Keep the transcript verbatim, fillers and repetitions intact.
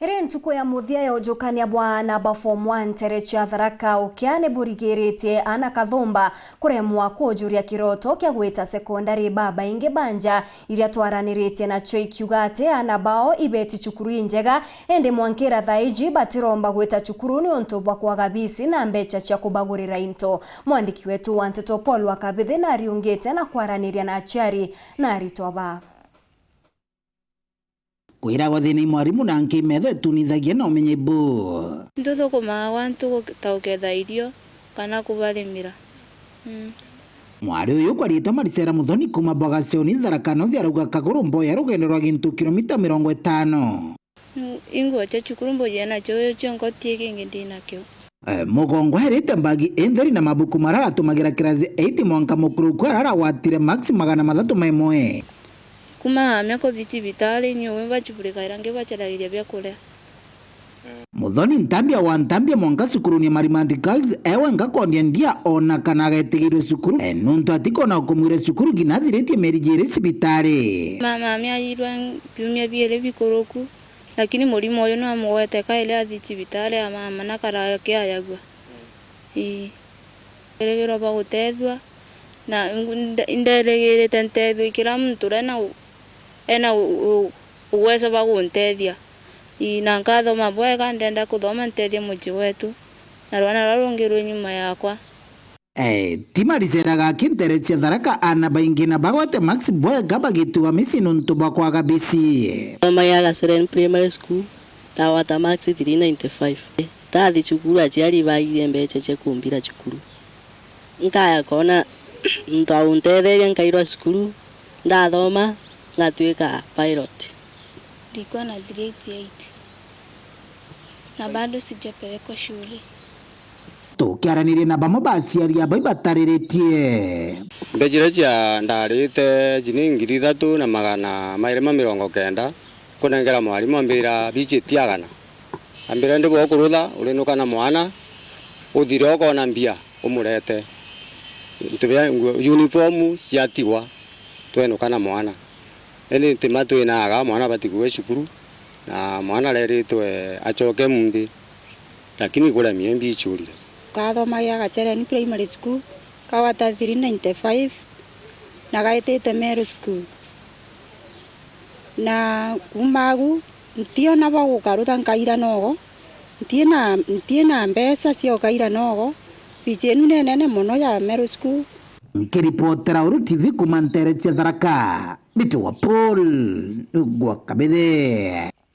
Iri ntuku ya muthia ya ujukania bwa aana ba form one ntere cia Tharaka, ukia ni burigiritie aana kathumba kuremwa kujuria kiroto kia gwita sekondari. Babaingi ba nja iria twaraniritie nacio ikiuga ati aana bao ibeti cukuru injega, indi mwankira thaa iji batiromba gwita cukuru niuntu bwa kwaga bisi na mbeca cia kubagurira into. Mwandiki wetu wa nteto Paul Wakabithi nariungite na kwaraniria na aciari na aritwa baa. Kwiragwa thina i mwarimu na nki metho itunithagia na umenyi bu. Ntuthukumaga gwantu guta uketha irio kana kubarimira. Mm. Mwari uyu ukwarite Marisera Muthoni kuma Bwagacioni, Tharaka North, arauga kaguru mboya rugendo rwa gintu kilomita mirongo itano. Mm, inguo cia cukuru mbujia nacio, uyu cionko ti kingi ndi nakio. Eh, Mugongo erite mbagi intheri na mabuku maria aratumagira kirasi eight mwanka mukuru ku aria aragwatire max magana mathatu ma imwe. Kuma amia kuthi cibitari, ni uwe bacupurikaira ngi bacaragiria bia kuria. Muthoni Ntambia wa Ntambia mwanka cukuruni ya Marimandi Girls, ewe ngakondia ndia ona kana agetigirwe cukuru, eh, nuntu atikona ukumwire cukuru nginya athiritie mieri jiiri cibitari. Mama amia airwa biumia biiri bikuruku, lakini murimo uyu ni wamugwete kairi athi cibitari, amama na karakiayagua. Ii. Ndirigirwa bagutethua, na ngu-, nde-, nderigirite ntethua i kira muntu uria ena u-, ena u-, u-, ugwesa bwa guntethia. Ii, na nkathoma bwega, ndenda kuthoma ntethie mucii wetu, na rwana ruria rungi rwi nyuma yakwa. Eh, ti Marisera gaki ntere cia Tharaka, aana baingi na bagwete max bwega bagitiwa micii nuntu bwa kwaga bisi. Thomagia Gasereni Primary School, ndagwata max three ninety-five. Ndathi cukuru, aciari baigire mbeca cia kumbira cukuru. Nkaya koona muntu wa guntetheria, nkairwa cukuru, ndathoma, ngatuika pilot. Ndikuwa na grade eight. Na bado sijapelekwa shule. Tukiaraniria na bamwe ba aciari aba ibatariritie. Mbeca iria cia ndarite ciringi ngiri ithatu na magana mairi ma mirongo kenda, kunengera mwarimu, ambira bici itiagana. Ambira, "Ndi bwa kurutha, urinuka na mwana, uthire ukona mbia, umurete." Into bia nguo, uniform ciatigwa, twenuka na mwana. Indi ntima twinaga, mwana abati kuwe cukuru, na mwana areritwe acoke munthi, lakini kuremie mbichurire. Kathomagia Gachereni Primary School, kagwata three ninety-five, na gaitite Meru School. Na kuuma agu, ntiona bwa gukarutha nkaira nogo, ntiina, ntiina mbeca cia ukaira nogo, bici inu ni nene mono ya Meru School. Nkiripotera Uru T V kuuma ntere cia Tharaka, mbitagwa Paul Gwakabithe.